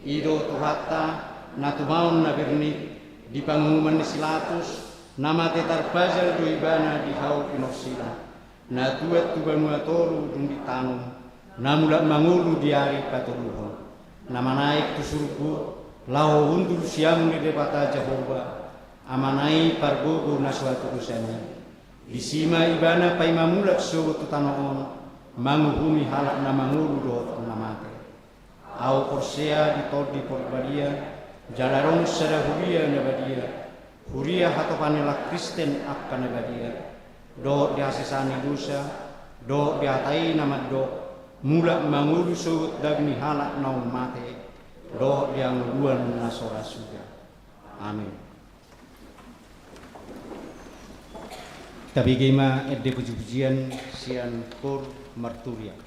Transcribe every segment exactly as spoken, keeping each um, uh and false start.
I do Tuhanta, na tumaon na bernit, di panguhuman ni si Latus, na mate tarpajal do ibana di hau pinorsina, na tuat tu banua toru dung ditanom, na mulak mangolu di ari patoluhon, na manaek tu surgo, laho hundul siamun ni Debata Jahowa, Amana i pargogo na so hatudosan i. Disi ma ibana paima mulak sogot tu tano on, manguhumi halak na mangolu dohot na mate. Ahu porsea di Tondi Parbadia, jala adong sada huria na badia, huria hatopan ni halak Kristen angka na badia, dohot di hasesaan ni dosa, dohot di hata i na mandok, mulak mangolu sogot daging ni halak naung mate, dohot di hangoluan na so ra suda. Amin. Tabege ma ende pujipujian sian Koor Marturia.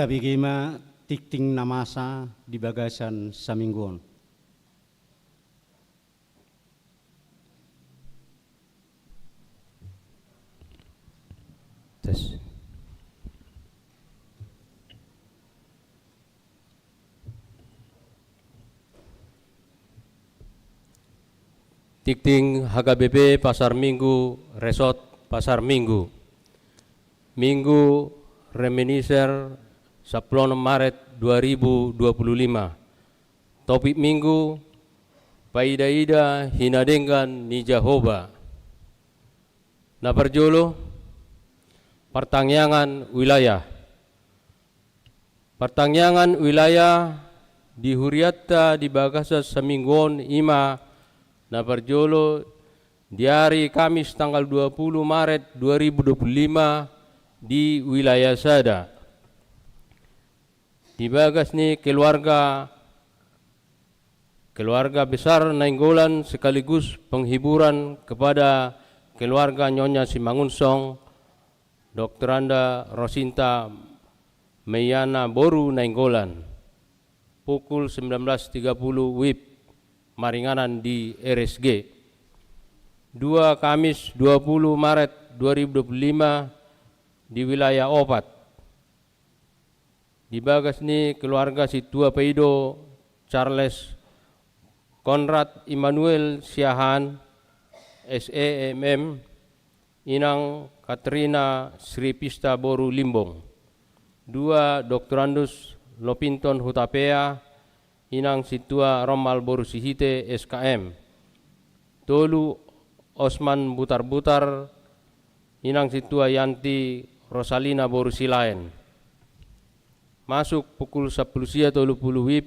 Tabege ma tingting na masa di bagasan saminggu on. Tes. Tingting H K B P Pasar Minggu, Resort Pasar Minggu. Minggu Reminiscere, sampulu onom Maret dua ribu dua puluh lima. Topik minggu: Paida-ida hinadenggan ni Jahowa. Na parjolo, partangiangan wilayah. Partangiangan wilayah di hurianta di bagasan saminggu on i ma: na parjolo, di ari Kamis tanggal dua puluh Maret dua ribu dua puluh lima, di wilayah sada, di bagas ni keluarga, keluarga besar Nainggolan, sekaligus penghiburan kepada keluarga Nyonya Simangunsong, Doktoranda Rosinta Meiana boru Nainggolan, pukul sembilan belas tiga puluh W I B, maringanan di R S G. Dua, Kamis dua puluh Maret dua ribu dua puluh lima, di wilayah opat, di bagas ni keluarga Sintua Paido Charles Konrad Immanuel Siahaan, S E M M, Inang Katrina Sripista boru Limbong. Dua, Doktorandus Lopinton Hutapea, Inang Sintua Romal boru Sihite, S K M. Tolu, Osman Butarbutar, Inang Sintua Yanti Rosalina boru Silaen. Masuk pukul sampulu sia tolu puluh W I B,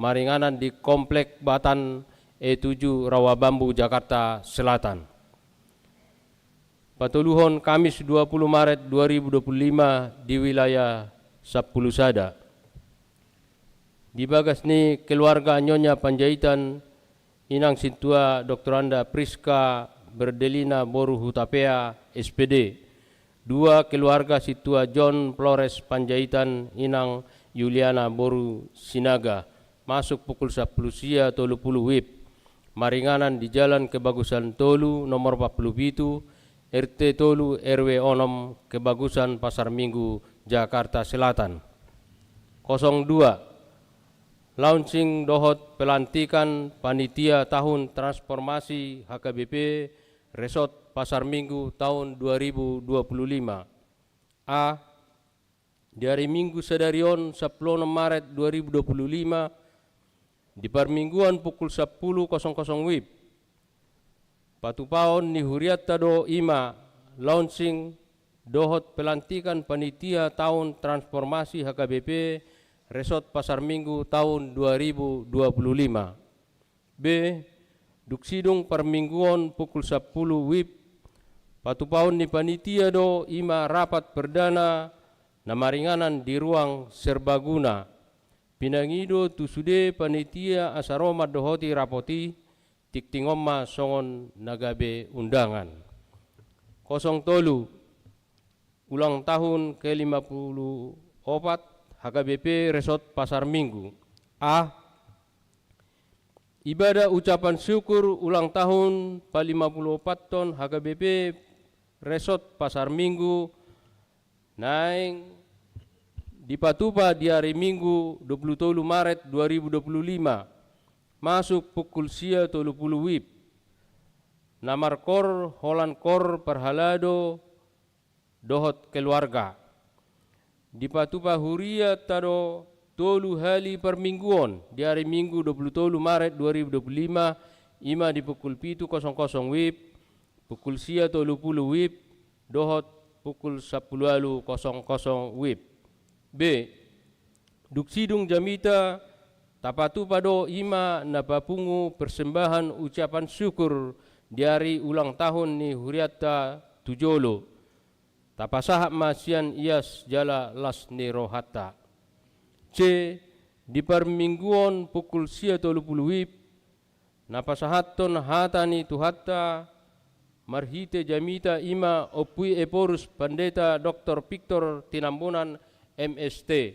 maringanan di Komplek Batan E tujuh Rawa Bambu, Jakarta Selatan. Patoluhon, Kamis dua puluh Maret dua ribu dua puluh lima, di wilayah sampulu sada, di bagas ni keluarga Nyonya Panjaitan, Inang Sintua Doktoranda Priska Berdelina boru Hutapea, S P D. Dua, keluarga Sintua John Flores Panjaitan, Inang Yuliana boru Sinaga. Masuk pukul sampulu sia tolu puluh W I B. Maringanan di Jalan Kebagusan tolu, nomor empat puluh pitu, R T tolu, R W onom, Kebagusan, Pasar Minggu, Jakarta Selatan. Kosong dua, launching dohot pelantikan panitia tahun transformasi H K B P Resort Pasar Minggu tahun dua ribu dua puluh lima. A, di ari Minggu sadari on, sampulu onom Maret dua ribu dua puluh lima, di parmingguan pukul sampulu kosong kosong W I B. Patupaon ni hurianta do i ma launching dohot pelantikan panitia tahun transformasi H K B P Resort Pasar Minggu tahun dua ribu dua puluh lima. B, dung sidung parmingguon pukul sampulu W I B, patupaon ni panitia do i ma rapat perdana na maringanan di ruang serbaguna. Pinangido tu sude panitia asa ro mandohoti rapot i, tingting on ma songon na gabe undangan. Kosong tolu, ulang tahun ke lima puluh opat H K B P Resort Pasar Minggu. A, ibadah ucapan syukur ulang tahun pa lima puluh opat ton H K B P Resort Pasar Minggu naeng dipatupa di ari Minggu dua puluh tolu Maret dua ribu dua puluh lima, masuk pukul sia tolu puluh W I B. Na markor holan kor parhalado dohot keluarga. Dipatupa hurianta do tolu hali parmingguon, di ari Minggu dua puluh tolu Maret dua ribu dua puluh lima, i ma di pukul pitu kosong kosong W I B, pukul sia tolu puluh W I B, dohot pukul sampulu ualu kosong kosong W I B. B, dung sidung jamita, tapatupa do i ma na papungu persembahan ucapan syukur di ari ulang tahun ni hurianta tu jolo. Tapasahat ma sian ias jala las ni rohanta. C, di parmingguon pukul sia tolu puluh W I B, na pasahathon hata ni Tuhanta marhite jamita i ma Ompu i Ephorus Pandeta Doktor Victor Tinambunan, M S T.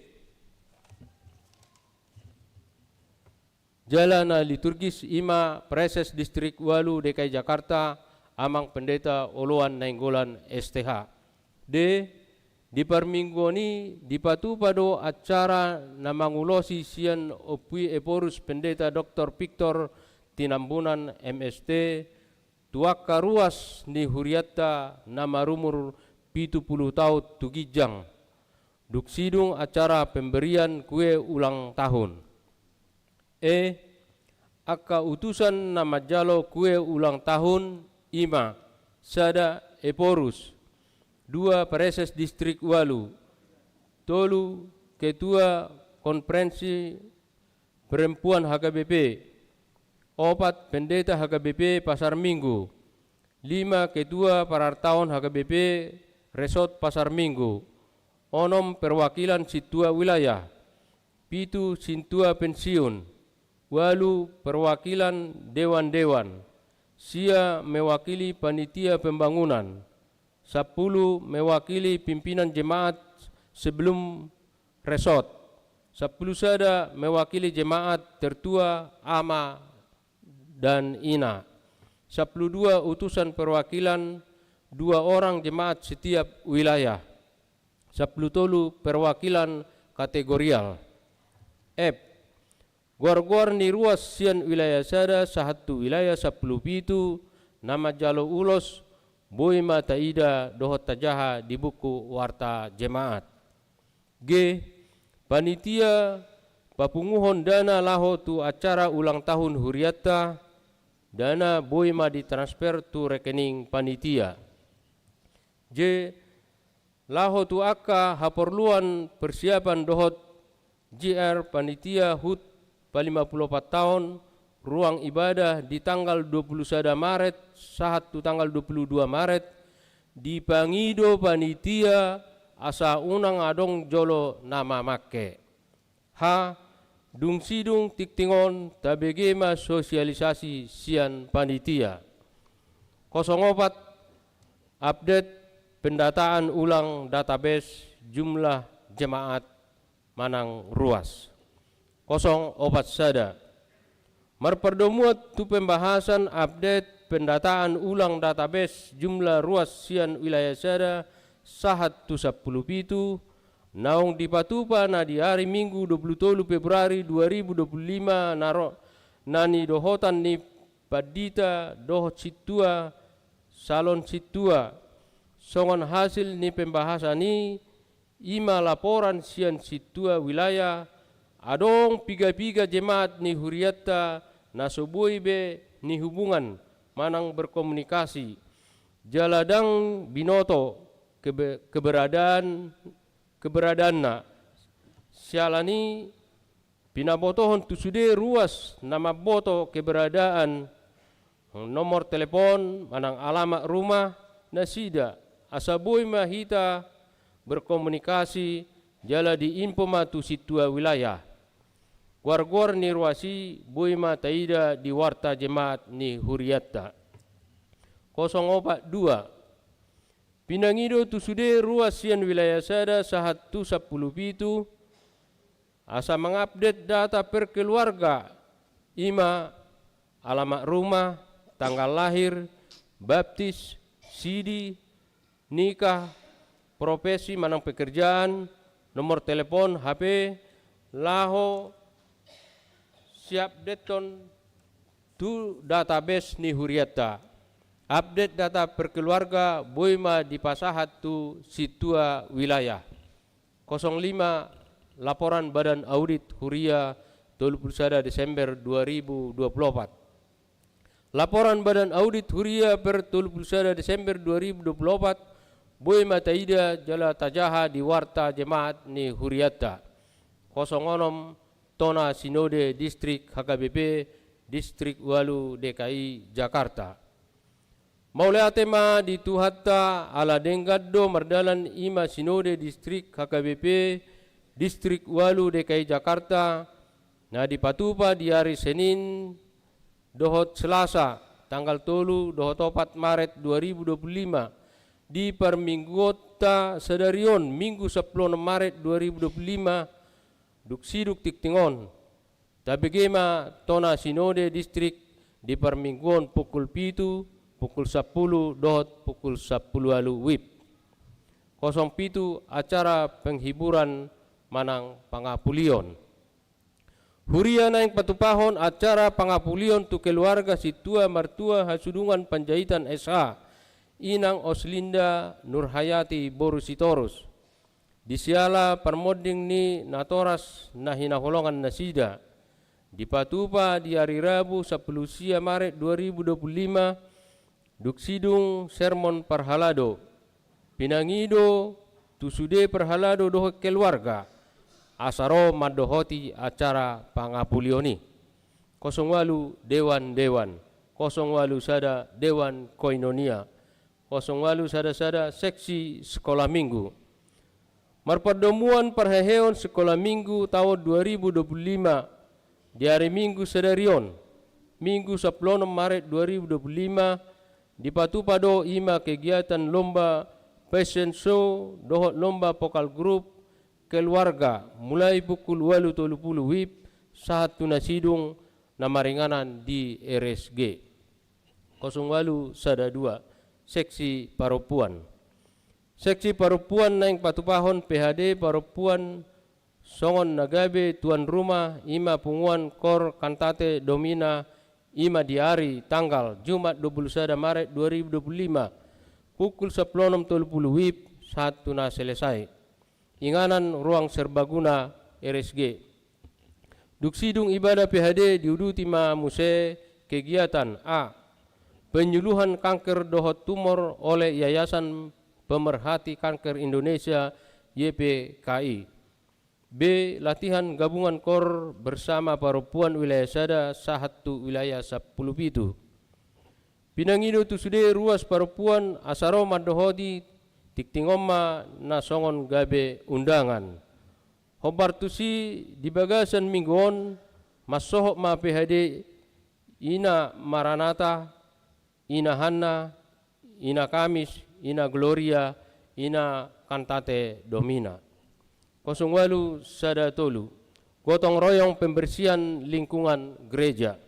Jala na liturgis i ma Praeses Distrik ualu D K I Jakarta, Amang Pendeta Oloan Nainggolan S T H. D. Di parmingguon i dipatupa do acara na mangulosi sian Ompu i Ephorus Pendeta Doktor Victor Tinambunan M S T, tu angka ruas ni hurianta na marumur pitu pulu taon tu ginjang, dung sidung acara pemberian kue ulang tahun. E. Angka utusan na manjalo kue ulang tahun i ma: sada, Ephorus; dua, Praeses Distrik ualu; tolu, Ketua Konferensi Perempuan H K B P; opat, Pendeta H K B P Pasar Minggu; lima, Ketua Parartaon H K B P Resort Pasar Minggu; onom, perwakilan sintua wilayah; pitu, sintua pensiun; ualu, perwakilan dewan-dewan; sia, mewakili panitia pembangunan; sampulu, mewakili pimpinan jemaat sebelum resort; sampulu sada, mewakili jemaat tertua, ama dan ina; sampulu dua, utusan perwakilan dua orang jemaat setiap wilayah; sampulu tolu, perwakilan kategorial. F. Goar-goar ni ruas sian wilayah sada sahat tu wilayah sampulu pitu na manjalo ulos, boi ma taida dohot tajaha di buku warta jemaat. G. Panitia papunguhon dana laho tu acara ulang tahun hurianta, dana boi ma ditransfer tu rekening panitia. J. Laho tu angka haporluan persiapan dohot J R panitia hut palima pulu opat taon ruang ibadah di tanggal dua pulu sada Maret sahat tu tanggal dua pulu dua Maret, dipangido panitia asa unang adong jolo na mamangke. H. Dung sidung tingting on tabege ma sosialisasi sian panitia. Kosong opat, update pendataan ulang database jumlah jemaat manang ruas. Kosong opat sada. Marpardomuan tu pembahasan update pendataan ulang database jumlah ruas sian wilayah sada sahat tu sampulu pitu, naung dipatupa na di ari Minggu dua pulu tolu Februari dua ribu dua pulu lima na ro, na nidohotan ni pandita dohot sintua, salon sintua. Songon hasil ni pembahasan i, i ma laporan sian sintua wilayah, adong piga-piga jemaat ni hurianta na so boi be nihubungan manang berkomunikasi, jala ndang binoto kebe-, keberadaan, keberadaanna. Siala ni i pinabotohon tu sude ruas na mamboto keberadaan, nomor telepon manang alamat rumah nasida, asa boi ma hita berkomunikasi jala diinfo ma tu sintua wilayah. Goar-goar ni ruas i boi ma taida di warta jemaat ni hurianta. Kosong opat dua. Pinangido tu sude ruas sian wilayah sada sahat tu sampulu pitu, asa mangupdate data per keluarga, i ma alamat rumah, tanggal lahir, baptis, sidi, nikah, profesi manang pekerjaan, nomor telepon, H P, laho siupdatehon tu database ni hurianta. Update data per keluarga boi ma dipasahat tu sintua wilayah. Kosong lima, laporan Badan Audit Huria tolu pulu sada Desember dua ribu dua pulu opat. Laporan Badan Audit Huria per tolu pulu sada Desember dua ribu dua pulu opat, boi ma taida jala tajaha di warta jemaat ni hurianta. Kosong onom, tona sinode distrik H K B P distrik ualu D K I Jakarta. Mauliate ma di Tuhanta, ala denggan do mardalan i ma sinode distrik H K B P distrik ualu D K I Jakarta, na dipatupa di ari Senin dohot Selasa, tanggal tolu dohot opat Maret dua ribu dua pulu lima, di parmingguonta sadari on, Minggu sampulu onom Maret dua ribu dua pulu lima, dung sidung tingting on. Tabege ma tona sinode distrik di parmingguon pukul pitu, pukul sampulu dohot pukul sampulu ualu wib. Kosong pitu, acara penghiburan manang pangapulion. Huria naeng patupahon acara pangapulion tu keluarga sintua martua hasudungan Panjaitan S H, Inang Oslinda Nurhayati boru Sitorus. Di siala parmonding ni natoras na hinaholongan nasida. Dipatupa di ari Rabu sampulu sia Maret dua ribu dua puluh lima, dung sidung sermon parhalado. Pinangido tu sude parhalado dohot keluarga, asa ro mandohoti acara pangapulion i. Kosong ualu dewan-dewan, kosong ualu sada dewan koinonia, kosong ualu sada sada seksi sekolah minggu. Marpardomuan parheheon sekolah minggu taon dua ribu dua puluh lima, di ari Minggu sadari on, Minggu sampulu onom Maret dua ribu dua puluh lima, dipatupa do i ma kegiatan lomba fashion show dohot lomba vokal grup keluarga, mulai pukul ualu tolu pulu wib sahat tu na sidung na maringanan di R S G. Kosong ualu sada dua, seksi parompuan. Seksi parompuan naeng patupahon P H D parompuan songon na gabe tuan rumah, i ma punguan kor kantate domina, i ma di ari tanggal Jumat dua pulu sada Maret dua ribu dua pulu lima, pukul sampulu onom tolu pulu wib sahat tu na selesai. Inganan ruang serbaguna R S G. Dung sidung ibadah P H D diuduti ma muse kegiatan: A. Penyuluhan kanker dohot tumor oleh Yayasan Pemerhati Kanker Indonesia, Y P K I. B. Latihan gabungan kor bersama parompuan wilayah sada sahat tu wilayah sampulu pitu. Pinangido tu sude ruas parompuan asa ro mandohoti, tingting on ma na songon gabe undangan. Hombar tusi di bagasan minggu on, mansohot ma P H D Ina Maranata, Ina Hanna, Ina Kamis, Ina Gloria, Ina Kantate Domina. Kosong ualu sada tolu. Gotong royong pembersihan lingkungan gereja.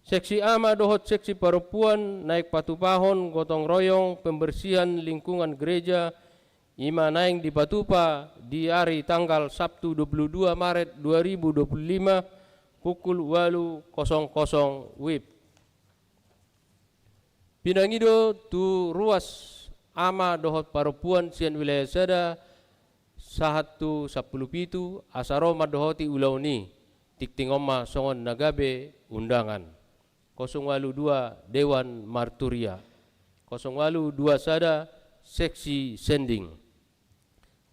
Seksi ama dohot seksi parompuan naeng patupahon gotong royong pembersihan lingkungan gereja, i ma naeng dipatupa di ari tanggal Sabtu dua pulu dua Maret dua ribu dua pulu lima, pukul ualu kosong kosong wib. Pinangido tu ruas ama dohot parompuan sian wilayah sada sahat tu sampulu pitu, asa ro mandohoti ulaon i, tingting on ma songon na gabe undangan. Kosong ualu dua, Dewan Marturia. Kosong ualu dua sada, seksi sending.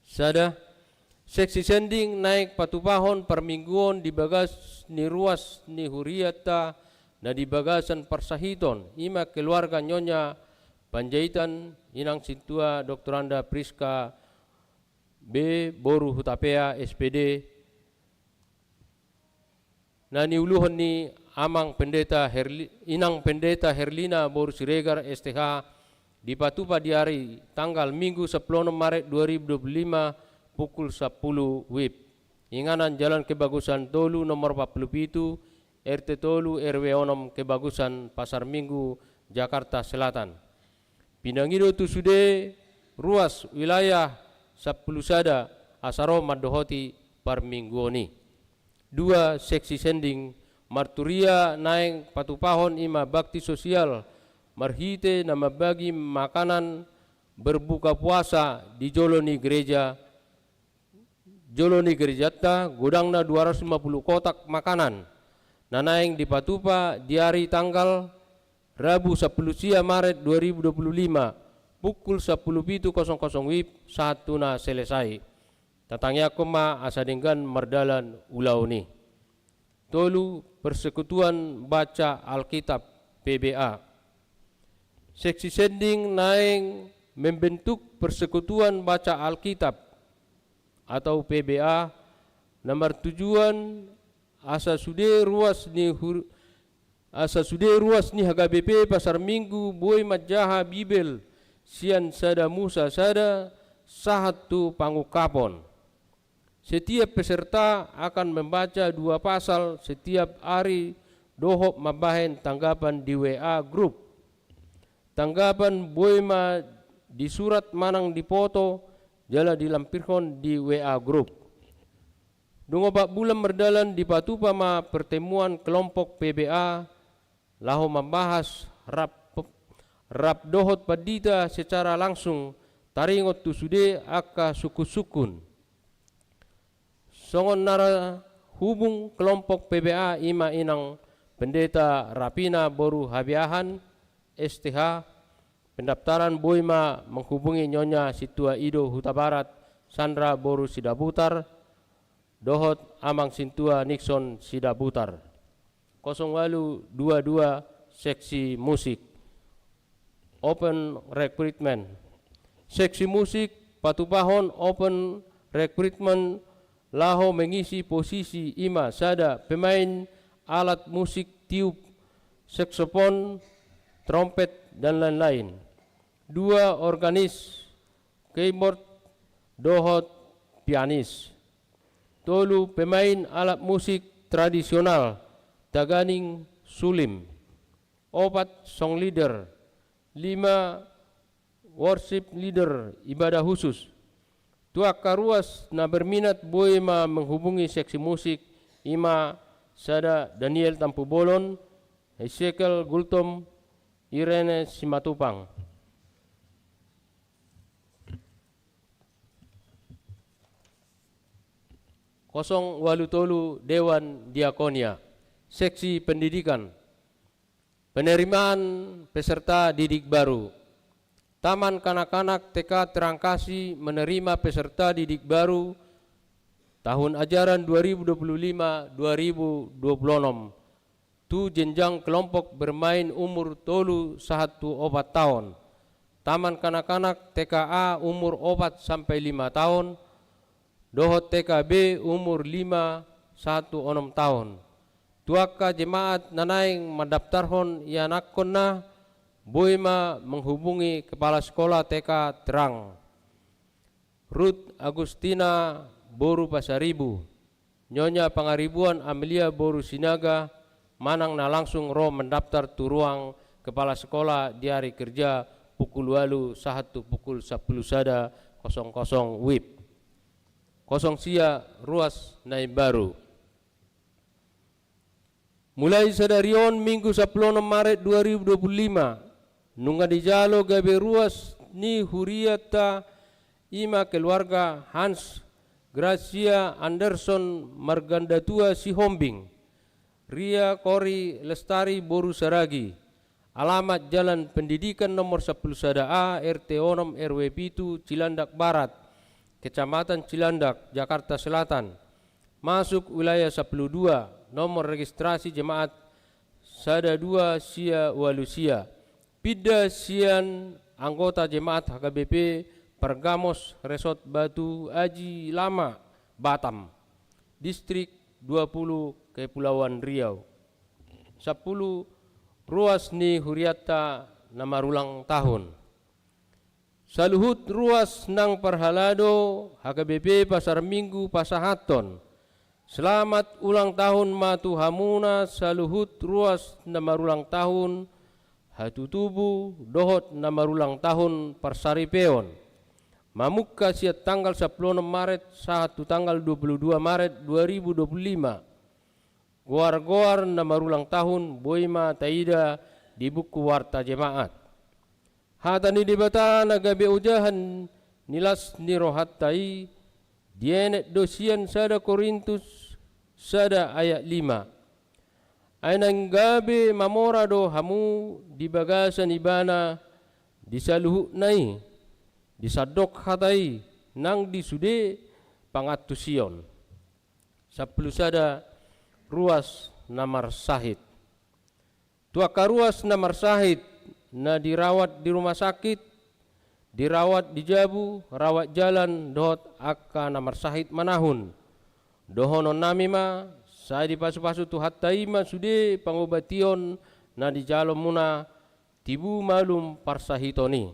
Sada, seksi sending naeng patupahon parmingguon di bagas ni ruas ni hurianta na di bagasan parsahiton, i ma keluarga Nyonya Panjaitan, Inang Sintua Doktoranda Priska B boru Hutapea, S P D, na niuluhon ni Amang Pendeta Herli-, Inang Pendeta Herlina boru Siregar, S T H, dipatupa di ari tanggal Minggu sampulu onom Maret dua ribu dua puluh lima, pukul sampulu wib. Inganan Jalan Kebagusan tolu, nomor empat puluh pitu, R T tolu, R W onom, Kebagusan, Pasar Minggu, Jakarta Selatan. Pinangido tu sude ruas wilayah sampulu sada asa ro mandohoti parmingguon i. Dua, seksi sending. Marturia naeng patupahon i ma bakti sosial marhite na mambagi makanan berbuka puasa di jolo ni gereja, jolo ni gerejanta, godangna dua ratus lima puluh kotak makanan, na naeng dipatupa di ari tanggal Rabu sampulu sia Maret dua ribu dua puluh lima, pukul sampulu pitu kosong kosong wib sahat tu na selesai. Tatangiangkon ma asa denggan mardalan ulaon i. Tolu, Persekutuan Baca Alkitab, P B A. Seksi sending naeng membentuk Persekutuan Baca Alkitab atau P B A, na martujuan asa sude ruas ni hur-, asa sude ruas ni H K B P Pasar Minggu boi manjaha Bibel sian Sada Musa sada sahat tu pangungkapon. Setiap peserta akan membaca dua pasal setiap ari dohot mambahen tanggapan di W A grup. Tanggapan boi ma disurat manang dipoto jala dilampirhon di W A grup. Dung opat bulan mardalan dipatupa ma pertemuan kelompok P B A laho mambahas rap, rap dohot pandita secara langsung taringot tu sude angka sungkun-sungkun. Songon narhubung kelompok P B A i ma inang Pendeta Rapina boru Habeahan, S T H, pendaftaran boi ma menghubungi Nyonya Sintua Ido Hutabarat, Sandra boru Sidabutar, dohot Amang Sintua Nixon Sidabutar. Kosong walu dua dua, seksi musik. Open recruitment. Seksi musik patupahon open recruitment laho mengisi posisi i ma sada pemain alat musik tiup, saksofon, trompet, dan lain-lain. Dua organis, keyboard, dohot pianis. Tolu pemain alat musik tradisional, taganing, suling. Opat song leader. Lima worship leader, ibadah khusus. Tu angka ruas na berminat boi ma menghubungi seksi musik i ma sada Daniel Tampubolon, Ezekiel Gultom, Irene Simatupang. Kosong walu tolu, Dewan Diakonia. Seksi pendidikan. Penerimaan peserta didik baru. Taman Kanak-kanak T K Terangkasi menerima peserta didik baru tahun ajaran dua ribu dua puluh lima dua ribu dua puluh enam tu jenjang kelompok bermain umur tolu sahat tu opat taon. Taman Kanak-kanak T K A umur opat sampai lima taon, dohot T K B umur lima sahat tu onom taon. Tu angka jemaat na naeng mandaftarhon ianakkonna, boi ma menghubungi kepala sekolah T K Terang, Ruth Agustina boru Pasaribu, Nyonya Pangaribuan Amelia boru Sinaga, manang na langsung ro mendaftar tu ruang kepala sekolah di hari kerja pukul walu sahat tu pukul sampulu sada kosong kosong W I B. Kosong sia, ruas na imbaru. Mulai sadari on, Minggu sampulu onom Maret dua ribu dua puluh lima, nunga dijalo gabe ruas ni hurianta, i ma keluarga Hans Gracia Anderson Margandatua Sihombing, Ria Kori Lestari boru Saragi, alamat Jalan Pendidikan nomor sampulu sada A, R T onom, R W pitu, Cilandak Barat, Kecamatan Cilandak, Jakarta Selatan, masuk wilayah sampulu dua, nomor registrasi jemaat sada dua sia walu sia. Pinda sian anggota jemaat H K B P Pergamos Resort Batu Aji Lama, Batam, Distrik dua puluh, Kepulauan Riau. Sampulu, ruas ni hurianta na marulang tahun. Saluhut ruas nang parhalado H K B P Pasar Minggu pasahathon selamat ulang tahun ma tu hamuna saluhut ruas na marulang tahun hatutubu dohot na marulang tahun parsaripeon, mamungka sian tanggal sampulu onom Maret sahat tu tanggal dua puluh dua Maret dua ribu dua puluh lima. Goar-goar na marulang tahun boi ma taida di buku warta jemaat. Hata ni Debata na gabe ojahan ni las ni rohanta i, dienet do sian sada Korintus sada ayat lima. Ai naeng gabe mamora do hamu di bagasan Ibana di saluhutna i, di sandok hata i, nang di sude pangantusion. Sampulu sada, ruas na marsahit. Tu angka ruas na marsahit, na dirawat di rumah sakit, dirawat di jabu, rawat jalan, dohot angka na marsahit manahun. Dohononnami ma, sai dipasu-pasu Tuhanta i ma sude pangobation na dijalomuna, tibu malum parsahiton i.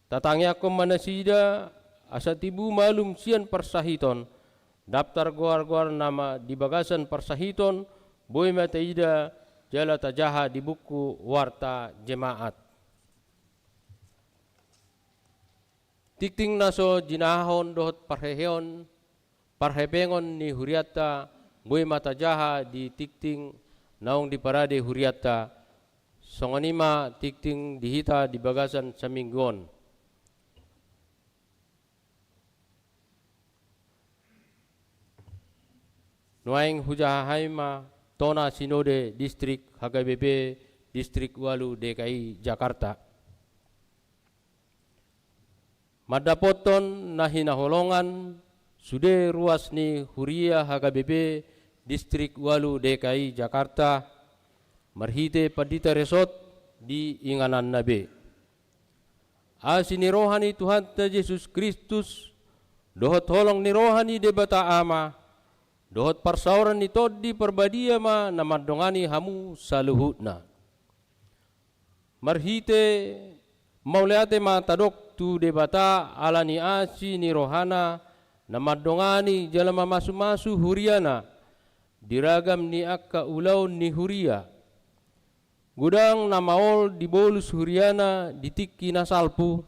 Tatangiangkon ma nasida, asa tibu malum sian parsahiton, Daptar goar-goar nama di bagasan parsahiton boi ma taida jala tajaha di buku Warta Jemaat. Tingting na so jinahahon dohot parheheon, parhepengon ni hurianta boi ma tajaha di tingting naung diparade hurianta, songon i ma tingting di hita di bagasan saminggu on. Nuaeng hujaha hami ma tona Sinode Distrik H K B P Distrik Ualu D K I Jakarta. Mandapothon na hinaholongan sude ruas ni huria H K B P Distrik Ualu D K I Jakarta, marhite pandita resort di ingananna be. Asi ni roha ni Tuhanta Jesus Kristus, dohot holong ni roha ni Debata Ama, dohot parsaoran ni Tondi Parbadia ma na mandongani hamu saluhutna. Marhite mauliate ma tadok tu Debata ala ni asi ni rohana na mandongani jala mamasumasu huriana di ragam ni angka ulaon ni huria. Godang na maol dibolus huriana di tingki na salpu,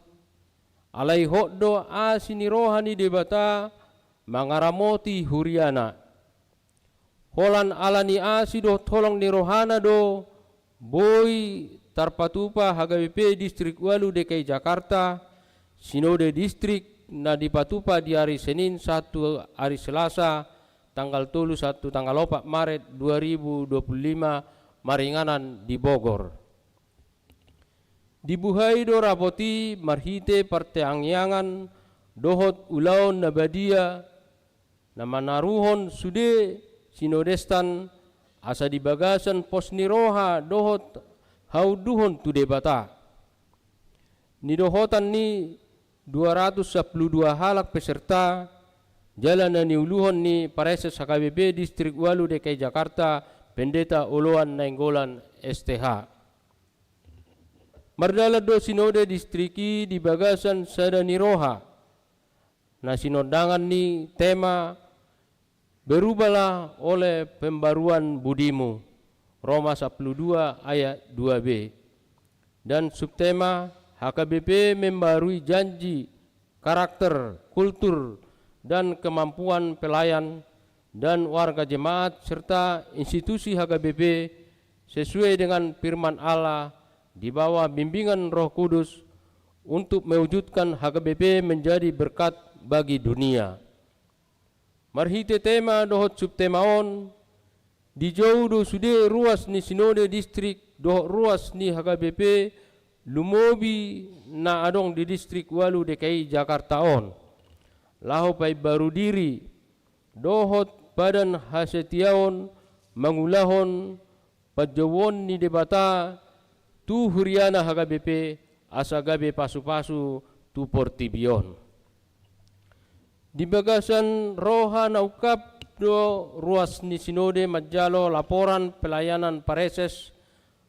alai hot do asi ni roha ni Debata mangaramoti huriana. Holan ala ni asi dohot holong ni rohana do boi tarpatupa H K B P Distrik Ualu D K I Jakarta, Sinode Distrik na dipatupa di ari Senin sahat tu ari Selasa, tanggal tolu sahat tu tanggal opat Maret dua ribu dua puluh lima, maringanan di Bogor. Dibuhai do rapot i marhite partangiangan dohot ulaon na badia na manaruhon sude sinodestan, asa di bagasan pos ni roha dohot haunduhon tu Debata. Nidohotan ni dua ratus sampulu dua halak peserta, jala na niuluhon ni Praeses H K B P Distrik Ualu D K I Jakarta, Pendeta Oloan Nainggolan, S T H. Mardalan do Sinode Distrik i di bagasan sada ni roha, na sinondangan ni tema Berubahlah oleh pembaruan budimu, Roma sampulu dua ayat dua B, dan subtema H K B P membarui janji, karakter, kultur, dan kemampuan pelayan dan warga jemaat serta institusi H K B P sesuai dengan firman Allah di bawah bimbingan Roh Kudus untuk mewujudkan H K B P menjadi berkat bagi dunia. Marhite tema dohot subtema on, dijou do sude ruas ni Sinode Distrik dohot ruas ni H K B P lumobi na adong di Distrik Ualu D K I Jakarta on, laho paimbaru diri dohot padan hasetiaon mangulahon panjouon ni Debata tu huriana H K B P, asa gabe pasupasu tu portibi on. Di bagasan roha na ungkap do ruas ni Sinode manjalo laporan pelayanan Praeses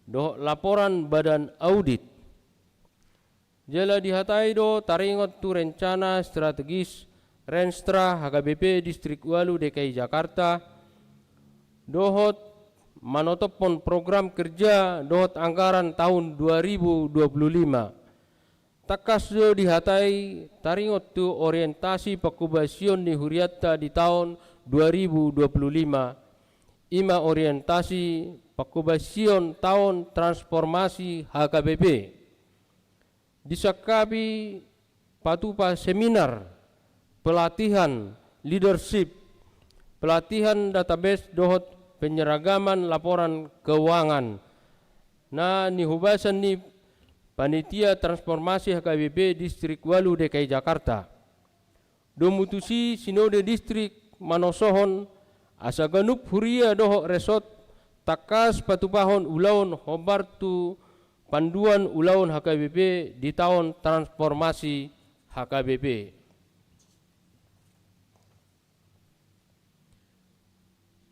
dohot laporan Badan Audit. Jala dihatai do taringot tu rencana strategis Renstra H K B P Distrik Ualu D K I Jakarta, dohot manotophon program kerja dohot anggaran taon dua ribu dua puluh lima. Tangkas do dihatai taringot tu orientasi pangkobasion ni hurianta di taon dua ribu dua puluh lima, i ma orientasi pangkobasion taon transformasi H K B P. Disangkapi patupa seminar, pelatihan leadership, pelatihan database dohot penyeragamon laporan keuangan na nihobasan ni Panitia Transformasi H K B P Distrik Ualu D K I Jakarta. Domu tusi Sinode Distrik manosohon asa ganup huria dohot resort tangkas patupahon ulaon hombar tu panduan ulaon H K B P di taon transformasi H K B P.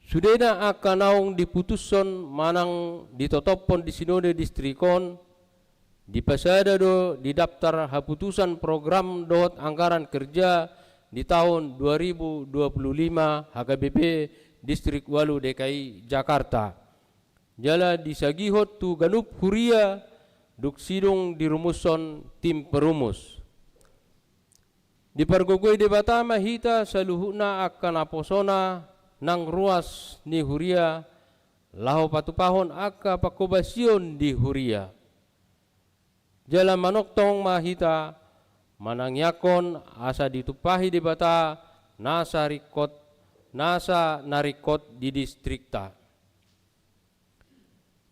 Sudena angka naung diputushon manang ditotophon di Sinode Distrik on, dipasada do di daptar haputusan program dohot anggaran kerja di taon dua ribu dua puluh lima H K B P Distrik Ualu D K I Jakarta. Jala disagihon tu ganup huria dung sidung dirumushon tim perumus. Dipargogoi Debata ma hita saluhutna angka naposona nang ruas ni huria laho patupahon angka panghobasion di huria. Jala manongtong ma hita manangiangkon asa ditumpahi Debata nasa ringkot, nasa na ringkot di distrikta.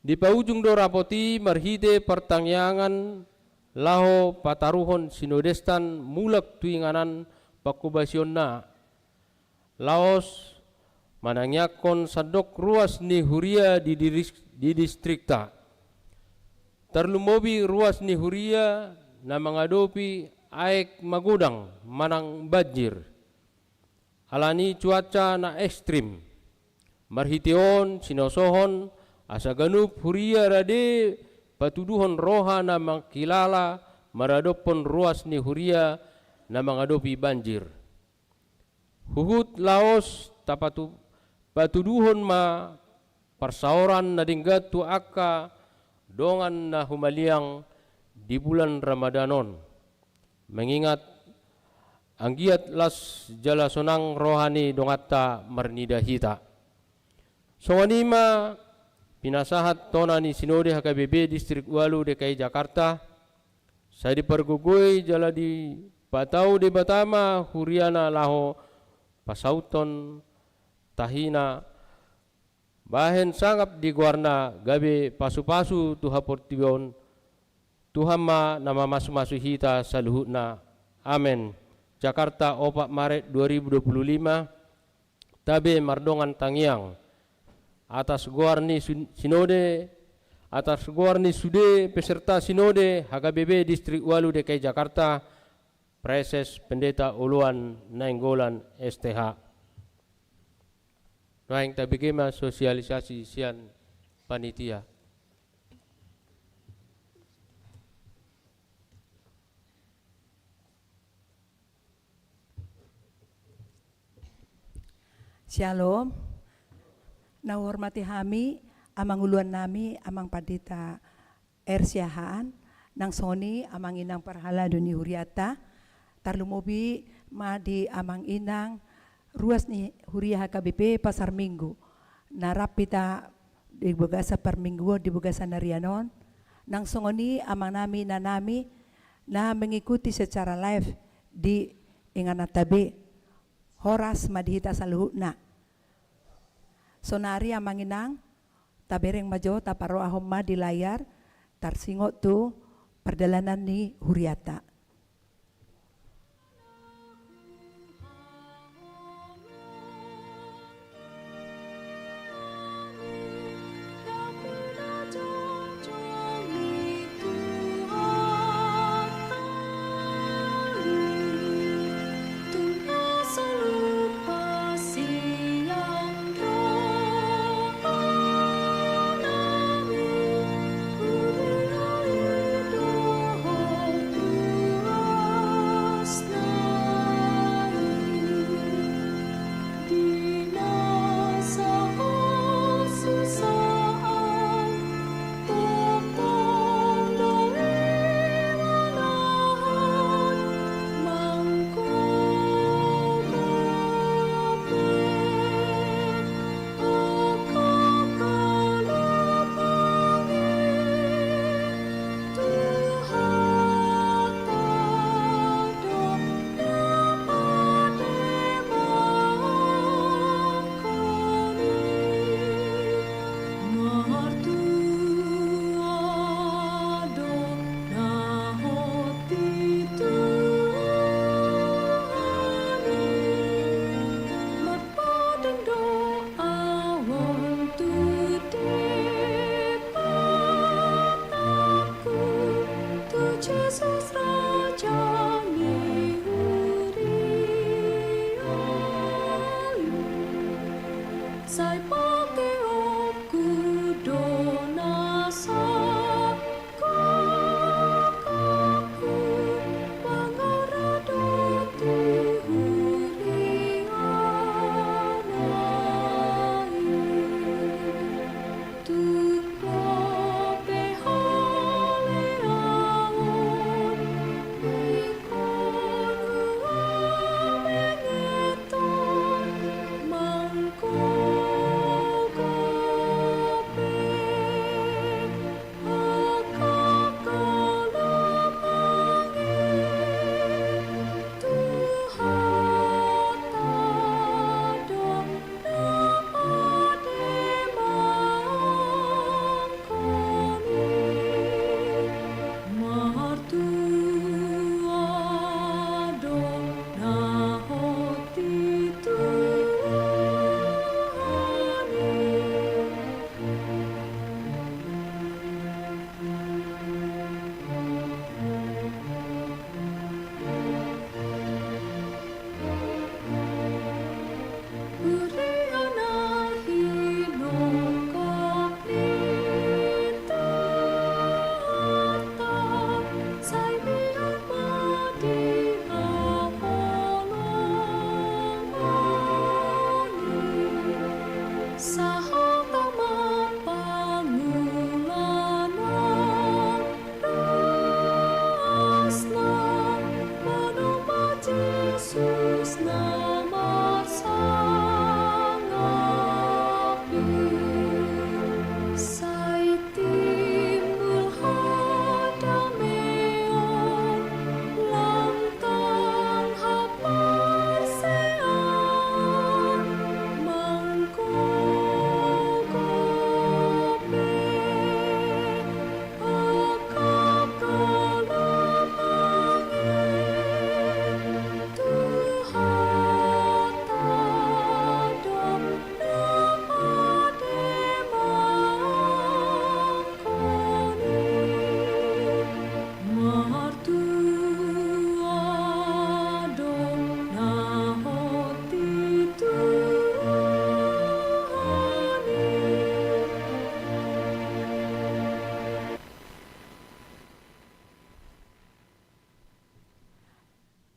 Dipaujung do rapot i marhite partangiangan laho pataruhon sinodesta mulak tu inganan panghobasionna. Laos manangiangkon sandok ruas ni huria di diris-, di distrikta. Tarlumobi ruas ni huria na mangadopi aek magodang manang banjir. Alani cuaca na ekstrim. Marhite on sinosohon asa ganup huria rade patuduhon roha na mangkilala maradophon ruas ni huria na mangadopi banjir. Huhut laos tapatu-, patuduhon ma parsaoran na denggan tu angka dongan na humaliang di bulan Ramadan on. Mengingat anggiat las jala sonang roha ni donganta marnida hita. Songon i ma pinasahat tona ni Sinode H K B P Distrik Ualu D K I Jakarta, sai dipargogoi jala dipatau Debata ma huriana laho pasauthon tahina bahen sangap di goarna gabe pasupasu tu haportibi on. Tuhan ma na mamasumasu hita saluhutna. Amen. Jakarta, opat Maret dua ribu dua puluh lima. Tabe mardongan tangiang. Atas goar ni sun-, sinode, atas goar ni sude peserta sinode H K B P Distrik Ualu D K I Jakarta, Praeses Pendeta Oloan Nainggolan S T H. Nuaeng tabege ma sosialisasi sian panitia. Syalom. Na huhormati hami, amang uluan nami, amang pandita R. Siahaan, nang songon i amang inang parhalado ni huriata, tarlumobi ma di amang inang ruas ni huria H K B P Pasar Minggu, na rap hita di bagasan parmingguon, di bagasan arian on, nang songon i amang nami, inang nami, na mengikuti secara live di ingananta be, horas ma di hita saluhutna. Sonari amang inang, tabereng ma jo, taparrohahon ma di layar, tarsingot tu pardalanan ni huriata.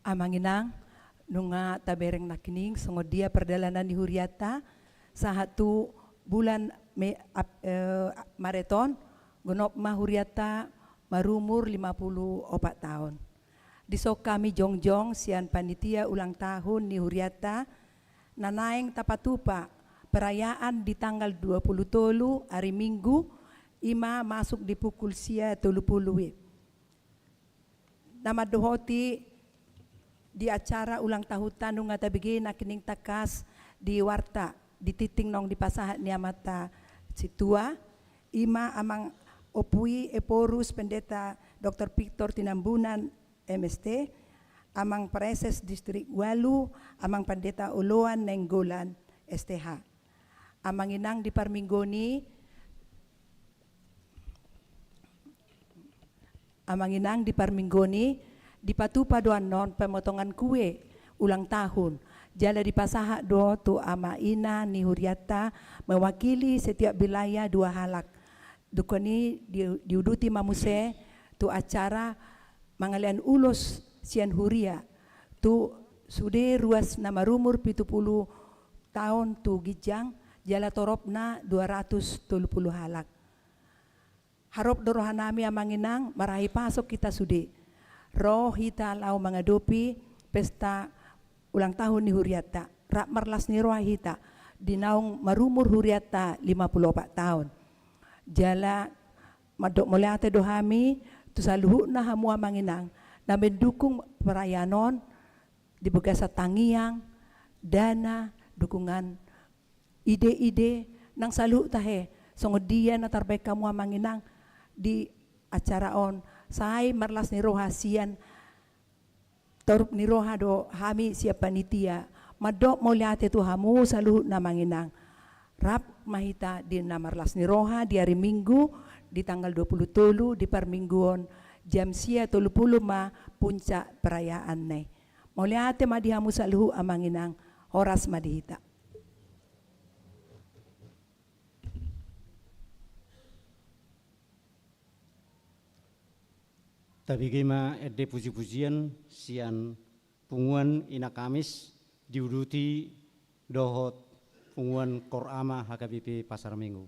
Amang inang, nunga tabereng nangkining songon dia pardalanan ni hurianta, sahat tu bulan Me-, ap-, eh, Maret on, gonop ma hurianta marumur lima pulu opat taon. Dison hami jongjong sian panitia ulang tahun ni hurianta, na naeng tapatupa perayaan di tanggal dua pulu tolu ari Minggu, i ma masuk di pukul sia tolu pulu i. Na mandohoti di acara ulang tahunta nunga tabege nangkining tangkas di warta, di tingting naung dipasahat ni amanta sintua, i ma amang Ompui Ephorus Pendeta Doktor Victor Tinambunan, M S T, amang Praeses Distrik Walu, amang Pendeta Oloan Nainggolan, S T H. Amang inang, di parmingguon i, amang inang, di parmingguon i, dipatupa do annon pemotongan kue ulang tahun, jala dipasahat do tu ama ina ni hurianta mewakili setiap wilayah dua halak. Dungkon i di-, diuduti ma muse tu acara mangalean ulos sian huria tu sude ruas na marumur pitu pulu taon tu ginjang, jala toropna dua ratus tolu pulu halak. Harop do rohanami amang inang, marhahipason hita sude. Ro hita laho mangadopi pesta ulang tahun ni hurianta. Rap marlas ni roha hita di naung marumur hurianta lima pulu opat taon. Jala mandok mauliate do hami tu saluhutna hamu amang inang na mendukung perayaan on di bagasan tangiang, dana, dukungan, ide-ide, nang saluhut tahe songon dia na tarbaen hamu amang inang di acara on. Sai marlas ni roha sian torup ni roha do hami sian panitia mandok mauliate tu hamu saluhutna amang inang. Rap ma hita di na marlas ni roha di ari Minggu di tanggal dua pulu tolu di parmingguon, jam sia tolu pulu ma puncak perayaanna i. Mauliate ma di hamu saluhut amang inang, horas ma di hita. Tabege ma ende puji-pujian sian punguan Ina Kamis diuduti dohot punguan Kor Ama H K B P Pasar Minggu.